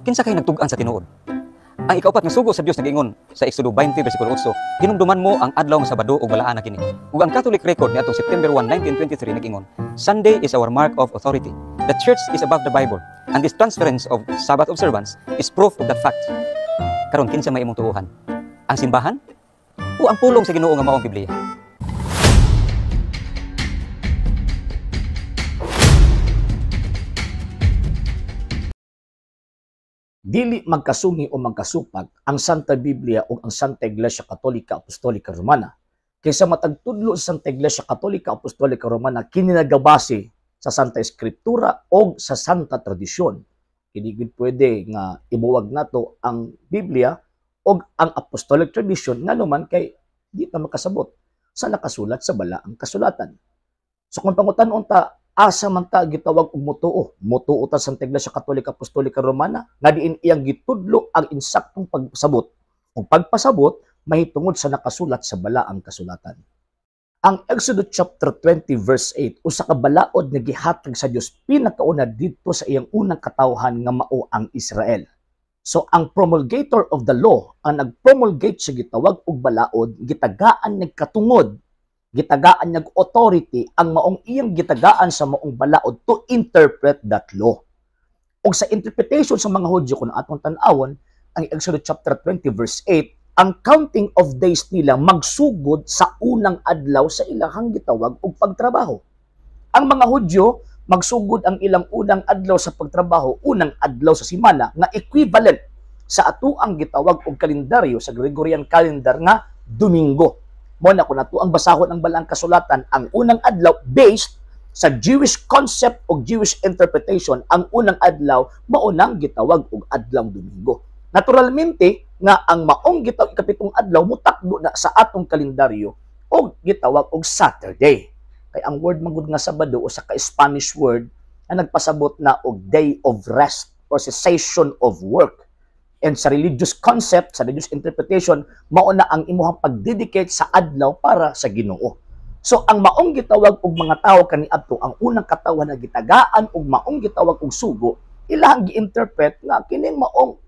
Kinsa kay nagtug-an sa tinuod? Ang ikaupat nga sugo sa Dios nag-ingon sa Exodo 20 versikulo 8, "Hinumduman mo ang adlaw nga Sabado ug balaana kini." Ug ang Catholic record niadtong September 1, 1923 nag-ingon, "Sunday is our mark of authority. The Church is above the Bible, and this transference of Sabbath observance is proof of that fact." Karon, kinsa may imong tuuhan? Ang simbahan o ang pulong sa Ginoo nga mao ang Biblia? Dili magkasungi o magkasupag ang Santa Biblia o ang Santa Iglesia Katolika Apostolika Romana. Kaysa matag tudlo sa Santa Iglesia Katolika Apostolika Romana, kini nagabase sa Santa Escritura o sa Santa Tradisyon. Hindi gud pwede nga ibuwag nato ang Biblia o ang Apostolic Tradition, ngano man kay di ta makasabot sa nakasulat sa balaang kasulatan. So kung pangutan-on ta, asa man ta gitawag og mutuo? Mutuo ta sa Santa Iglesia Katolika Apostolika Romana nga diin iyang gitudlo ang insaktong pagpasabot o pagpasabot mahitungod sa nakasulat sa balaang kasulatan. Ang Exodus chapter 20 verse 8, usa ka balaod nga gihatag sa Dios pinakauna didto sa iyang unang katawhan nga mao ang Israel. So ang promulgator of the law, ang nagpromulgate sa gitawag og balaod, gitagaan nagkatungod, gitagaan niyag authority ang maong iyang gitagaan sa maong balaod to interpret that law. Og sa interpretation sa mga Hudyo, kung atong tan-awon ang Exodus chapter 20 verse 8, ang counting of days nila magsugod sa unang adlaw sa ilahang gitawag og pagtrabaho. Ang mga Hudyo, magsugod ang ilang unang adlaw sa pagtrabaho, unang adlaw sa semana, nga equivalent sa atuang gitawag og kalendaryo sa Gregorian calendar nga Domingo. Mo na kung ato ang basahon ang balaang kasulatan, ang unang adlaw, based sa Jewish concept o Jewish interpretation, ang unang adlaw maunang gitawag og adlaw Domingo. Naturalmente nga ang maong gitawag ikapitong adlaw mutakdo na sa atong kalendaryo og gitawag og Saturday. Kay ang word man gud nga Sabado usa ka Spanish word na nagpasabot na og day of rest or cessation of work. And sa religious concept, sa religious interpretation, mao na ang imuhang pagdedicate sa adlaw para sa Ginoo. So ang maong gitawag og mga tawo kaniadto, ang unang katawhan na gitagaan og maong gitawag og sugo, ilahang gi-interpret nga kining maong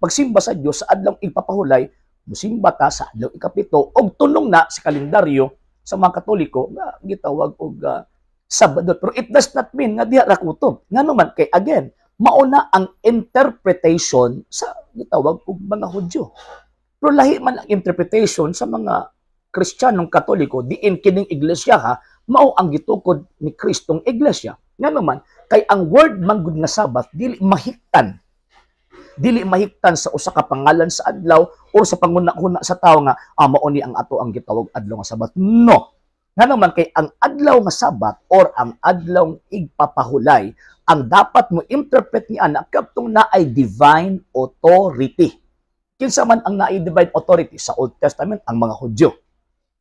pagsimba sa Dios sa adlaw igpapahulay, musimba ta sa adlaw ikapito og tunong na sa kalendaryo sa mga Katoliko nga gitawag og Sabado. Pero it does not mean nga diha ra kutob. Ngano man kay again, mauna ang interpretation sa gitawag og mga Hudyo. Pero lahi man ang interpretation sa mga Kristiyanong Katoliko, diin kining iglesia ha, mao ang gitukod ni Kristong iglesia. Ngano man kay ang word man gud nga Sabbath dili mahiktan. Dili mahiktan sa usa ka pangalan sa adlaw or sa panguna-una sa tawo nga mao ni ang ato ang gitawag adlaw nga Sabbath. No. Ngano man kay ang adlaw nga Sabbath or ang adlaw igpapahulay, ang dapat mo interpret ni ana kadtong naay divine authority. Kinsa man ang naay divine authority? Sa Old Testament, ang mga Hudyo.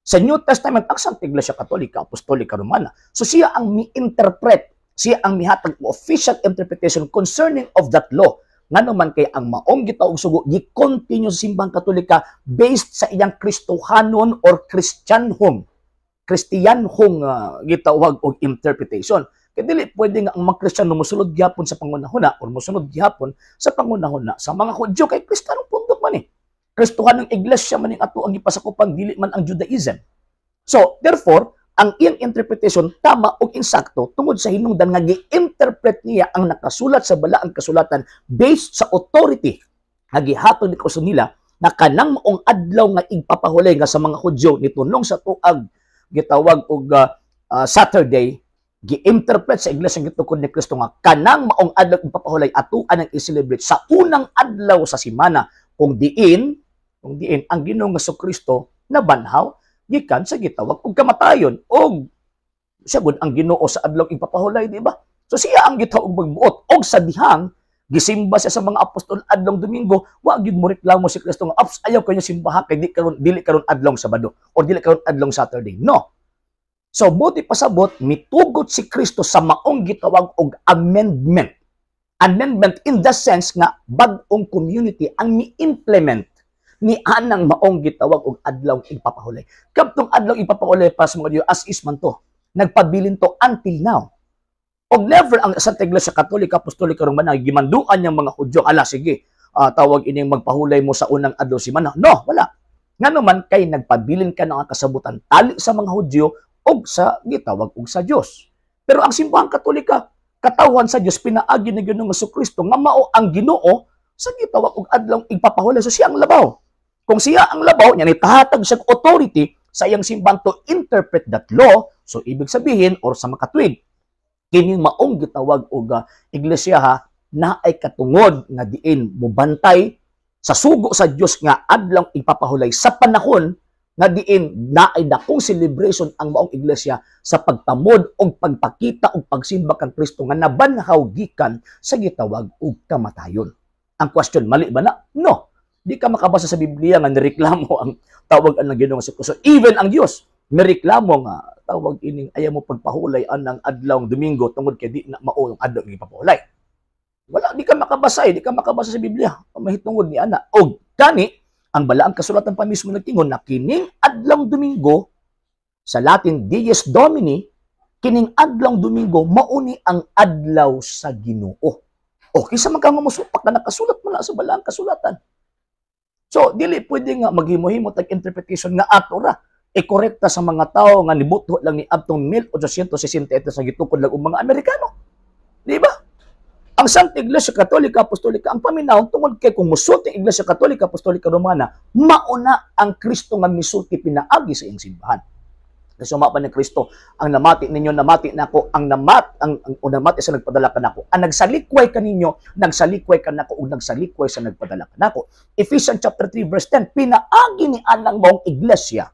Sa New Testament, ang Santa Iglesia Katolika Apostolika Romana. So siya ang mi-interpret, siya ang mihatag og official interpretation concerning of that law. Ngano man kay ang maong gitawag sugo gi-continue sa simbahang Katolika based sa iyang Kristohanon or Kristiyanhong gitawag og interpretation. Kay dili pwede nga ang mga Kristiyano mosulod gyapon sa pangunahuna or mosunod gyapon sa pangunahuna sa mga Hudyo, kay Kristiyanong pundok man eh. Kristohanong iglesia man ning ato ang gipasakupan, dili man ang Judaism. So, therefore, ang iyang interpretation tama og insakto tungod sa hinungdan nga gi-interpret niya ang nakasulat sa balaang kasulatan based sa authority nga gihatag ni Kristo nila na kanang maong adlaw nga igpapahulay nga sa mga Hudyo nitunong sa tuag gitawag og Saturday, gi-interpret sa iglesia gitukod ni Kristo nga kanang maong adlaw igpapahulay atuan ang i-celebrate sa unang adlaw sa semana, kung diin ang Ginoong Kristo nabanhaw gikan sa gitawag og kamatayon og siya gud ang Ginoo sa adlaw igpapahulay, di ba? So siya ang gitawag magbuot, og sa dihang gisimba siya sa mga apostol adlong Domingo, wa gyud mo reklamo si Kristo nga aps ayaw kanya simbaha kay di karon, dili karon adlong Sabado or dili karon adlong Saturday. No. So buti pasabot, mitugot si Kristo sa maong gitawag og amendment. Amendment in the sense nga bag-ong community ang mi-implement ni anang maong gitawag og adlaw igpapahulay. Kadtong adlaw igpapahulay pa sa mga Diyo, as is man to. Nagpabilin to until now. Og never ang Santa Iglesia Katolika Apostolika Romana gimanduan niyang mga Hudyo, ala sige, tawag ining magpahulay mo sa unang adlaw semana. No, wala. Ngano man kay nagpabilin ka ng kasabutan tali sa mga Hudyo og sa gitawag og sa Dios. Pero ang Simbahang Katolika, katawhan sa Dios pinaagi ni Ginoong Kristo nga mao ang Ginoo sa gitawag og adlaw igpapahulay. So siya ang labaw. Kung siya ang labaw, niya nitahatag siya authority sa iyang simbahan to interpret that law. So ibig sabihin or sa makatuwid, kining maong gitawag og iglesia ha na ay katungod nga diin mobantay sa sugo sa Dios nga adlaw ipapahulay sa panahon nga diin na ay dakong celebration ang maong iglesia sa pagtamod og pagpakita og pagsimba kang Kristo nga nabanhaw gikan sa gitawag og kamatayon. Ang question, mali ba na? No. Di ka makabasa sa Biblia nga nireklamo ang tawag ang Ginoong Kristo. Even ang Dios nireklamo nga tawag ining ayaw mo pagpahulay anang adlaw Domingo tungod kay di na mao ang adlaw ipapahulay. Wala, di ka makabasa eh, di ka makabasa sa Biblia mahitungod ni ana. Og gani ang balaang kasulatan pa mismo nagtingon na kining adlaw Domingo, sa Latin Dies Domini, kining adlaw Domingo mauni ang adlaw sa Ginoo. O kinsa man ka nga mosupak na nakasulat man na sa balaang kasulatan. So dili pwede nga maghimo-himo tag interpretation nga ato ra ikorekta sa mga tao nga nibuto lang ni adtong 1867 sa gitukod lang og mga Amerikano. Di ba? Ang Santa Iglesia Katolika Apostolika ang paminaw tungod kay kung musulti ang Iglesia Katolika Apostolika Romana, mauna ang Kristo nga misulti pinaagi sa iyang simbahan. Kasi pa ni Kristo, ang namati ninyo, namati nako, ang namat, ang o namati sa nagpadala kanako. Ang nagsalikway kaninyo, nagsalikway kanako, ug nagsalikway sa nagpadala kanako. Ephesians chapter 3 verse 10, pinaagi ni anang maong iglesia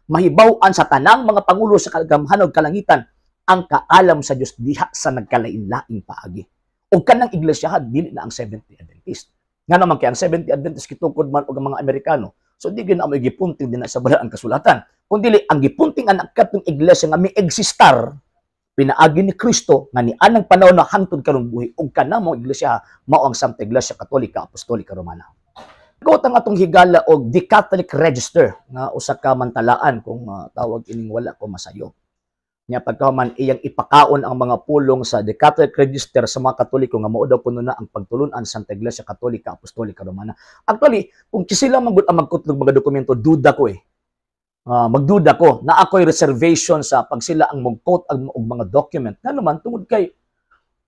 mahibaw-an sa tanang mga pangulo sa kagamhanan ug kalangitan ang kaalam sa Dios diha sa nagkalain-laing paagi. Ug kanang iglesia dili na ang Seventh-day Adventist. Nga naman kay ang Seventh-day Adventist gitukod man og ang mga Amerikano. So di gyud na mo gipunting din na sa balaang kasulatan. Kung dili ang gipunting anak katong iglesia nga mi-existar pinaagi ni Kristo nga ni anang panahon na hangtod karong buhi, ug kanang mao iglesia mao ang Santa Iglesia Katolika Apostolika Romana. Got ang atong higala og The Catholic Register nga usa ka mantalaan kung tawag ining wala ko masayo. Nya pagkaman iyang ipakaon ang mga pulong sa The Catholic Register sa mga Katoliko nga mao daw kuno na ang pagtulun-an sa Santa Iglesia Katolika Apostolika Romana. Actually, kung sila man gud ang magkutlog mga dokumento, duda ko eh. Magduda ko na ako'y reservation sa pag sila ang mag-quote ang og mga document. Nga naman tungod kay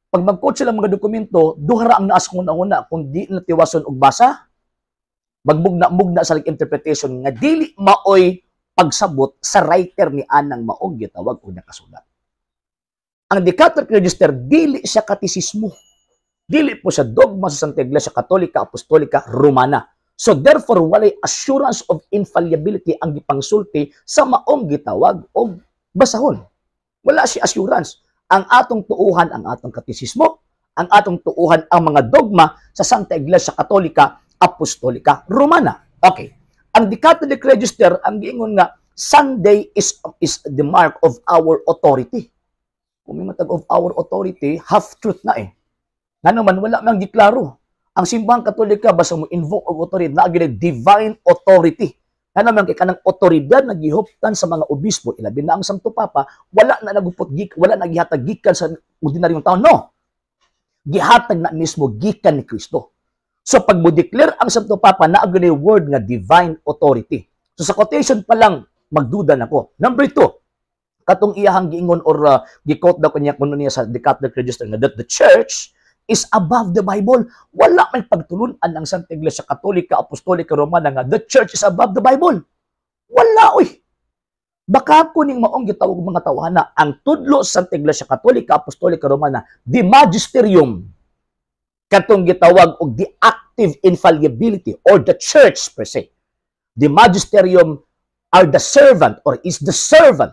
pag mag-quote sila mga dokumento, duha ra ang naas kung una kung di na tiwason og basa, magmugna-mugna sa interpretation nga dili maoy pagsabot sa writer ni anang maog gitawag og nakasulat. Ang The Catholic Register dili siya katisismo. Dili po siya dogma sa Santa Iglesia Katolika Apostolika Romana. So therefore walay assurance of infallibility ang gipangsulti sa maong gitawag og basahon. Wala siya assurance. Ang atong tuuhan ang atong katisismo, ang atong tuuhan ang mga dogma sa Santa Iglesia Katolika Apostolika Romana. Okay. Ang The Catholic Register ang giingon nga Sunday is the mark of our authority. Kung may matag of our authority, half truth na eh. Ngano man wala mang giklaro. Ang Simbahang Katolika basta mo invoke og authority na divine authority. Ngano man kay kanang otoridad nga gihuptan sa mga obispo, ilabi na ang Santo Papa, wala na nagupot gik, wala na gihatag gikan sa ordinaryong tao. No. Gihatag na mismo gikan ni Kristo. So pag mo declare ang Santo Papa na agad word nga divine authority. So sa quotation pa lang magduda na ko. Number 2, katong iyahang giingon or gi-quote daw kanya kuno niya sa The Catholic Register nga that the church is above the Bible. Wala may pagtulun-an ang Santa Iglesia Katolika Apostolika Romana nga the church is above the Bible. Wala oy. Baka kuning maong gitawag mga tawhana ang tudlo sa Santa Iglesia Katolika Apostolika Romana, the magisterium, katong gitawag og the active infallibility or the church per se. The magisterium are the servant or is the servant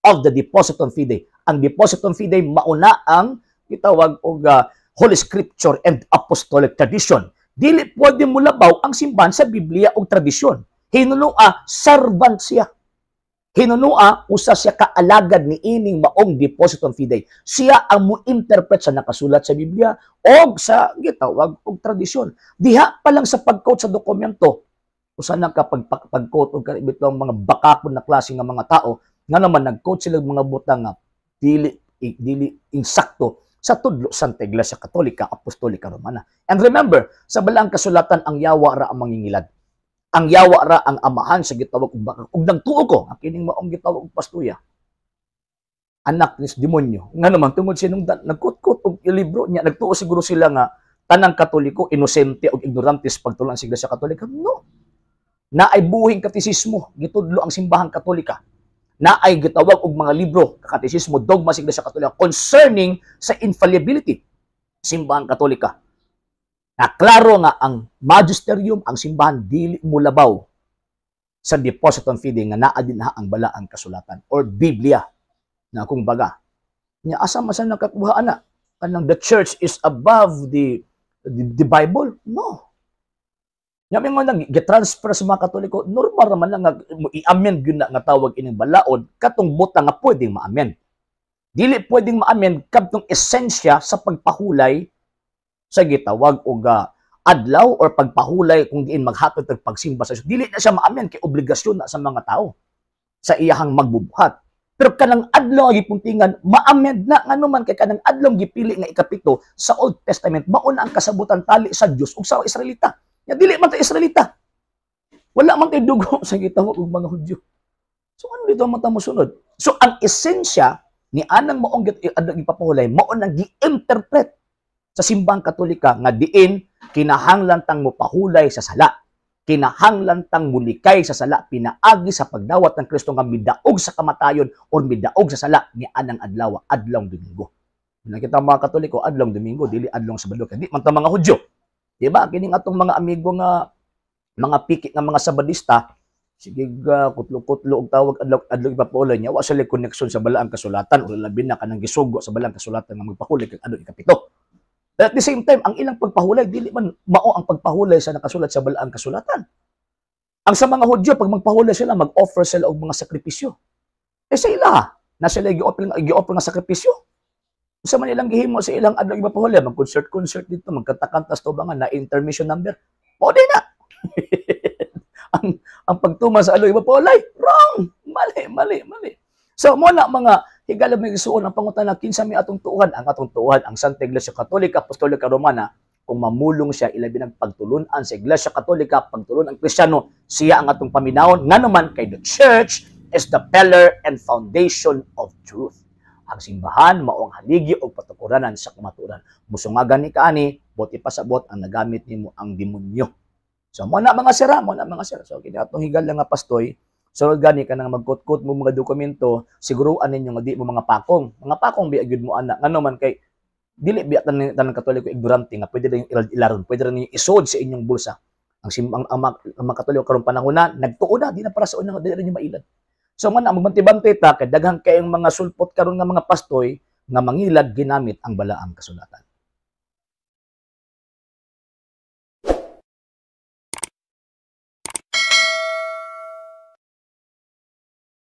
of the depositum fidei. Ang depositum fidei mauna ang gitawag og Holy Scripture and Apostolic Tradition. Dili pwede mo labaw ang simbahan sa Biblia og tradisyon. Hinunua, servant siya. Hinunua, usa siya kaalagad ni ining maong depositum fidei. Siya ang mo-interpret sa nakasulat sa Biblia og sa gitawag og tradisyon. Diha pa lang sa pag-quote sa dokumento, usa na ka pag-quote og karibitong mga bakakon na klase nga mga tao, nga naman nag-quote sila og mga butang nga dili dili insakto sa tudlo Santa Iglesia Katolika Apostolika Romana. And remember, sa Balaang Kasulatan, ang yawa ra ang mangingilad. Ang yawa ra ang amahan sa gitawag og bakak. Ug nagtuo ko ang kining maong gitawag og pastuya, anak ni demonyo. Nga naman tungod sinong nagkutkot og libro niya, nagtuo siguro sila nga tanang Katoliko inosente og ignorante sa pagtulon sa Iglesia Katolika. No. Naay buhing katisismo gitudlo ang Simbahang Katolika. Naay gitawag og mga libro, katisismo, dogma sa Iglesia Katolika concerning sa infallibility Simbahang Katolika. Na klaro nga ang magisterium, ang simbahan dili mulabaw sa depositum fidei nga naa din ang Balaang Kasulatan or Biblia na kung baga. Nya asa man sa nakakuha ana? Kanang the church is above the Bible? No. Nya mingon lang gitransfer sa mga Katoliko, normal raman lang nga i-amend gyud na nga tawag ining balaod katong butang nga pwedeng ma-amend. Dili pwedeng ma-amend kadtong esensya sa pagpahulay sa gitawag og adlaw or pagpahulay kung diin maghatod og pagsimba sa Dios. Dili na siya ma-amend kay obligasyon na sa mga tao sa iyahang magbubuhat. Pero kanang adlaw nga gipuntingan, ma-amend na, ngano man kay kanang adlaw gipili nga ikapito sa Old Testament, mao na ang kasabutan tali sa Dios ug sa Israelita. Nya dili man ta Israelita. Wala man tay dugo sa gitawag og mga Hudyo. So ano dito ang mata mo sunod? So ang esensya ni anang maong adlaw gipapahulay, mao nang gi-interpret sa Simbahang Katolika nga diin kinahanglan tang mopahulay sa sala. Kinahanglan tang mulikay sa sala pinaagi sa pagdawat ng Kristo nga midaog sa kamatayon or midaog sa sala ni anang adlaw, Adlong Domingo. Nakita mga Katoliko, Adlong Domingo, dili Adlong Sabado, kay di man ta mga Hudyo. Diba? Kining atong mga amigo nga mga piki nga mga Sabadista, sige ga kutlo-kutlo og tawag adlaw adlaw ipapahulay niya, wa sila connection sa Balaang Kasulatan o labi na kanang gisugo sa Balaang Kasulatan nga magpahulay kag adlaw ikapito. At the same time, ang ilang pagpahulay dili man mao ang pagpahulay sa nakasulat sa Balaang Kasulatan. Ang sa mga Hudyo, pag magpahulay sila, mag-offer sila og mga sakripisyo. Eh sa ila, na sila gi-offer nga sakripisyo. Sa man ilang gihimo sa ilang adlaw ipapahulay, mag-concert-concert dito, magkanta-kanta sa tubangan na intermission number. Mao na ang pagtuma sa adlaw ipapahulay, wrong! Mali, mali, mali. So, mo na mga higala, may isuon ang pangutana, kinsa may atong tuuhan? Ang atong tuuhan, ang Santa Iglesia Katolika Apostolika Romana. Kung mamulong siya, ilabi ng pagtulunan sa Iglesia Katolika, pagtulunan ang Kristiyano, siya ang atong paminawon, ngano man kay the church is the pillar and foundation of truth. Ang simbahan mao ang haligi o patukuranan sa kamatuoran. Musungagan ni kaani, buot ipasabot ang nagamit nimo ang demonyo. So mo na mga sira, mo na mga sira. So kini atong higala nga pastoy, sunod gani ka nang magkutkot mo mga dokumento, siguruan ninyo nga di mo mga pakong. Mga pakong biya gyud mo ana. Ngano man kay dili biya tanan tanan Katoliko ignorante nga pwede lang yung ilaron, pwede rin yung isod sa inyong bulsa. Ang mga Katoliko karong panahon na nagtuo na, di na para sa unang dili rin yung mailad. So man magbantay-bantay ta kay daghan kayong mga sulpot karon nga mga pastoy nga mangilad ginamit ang Balaang Kasulatan.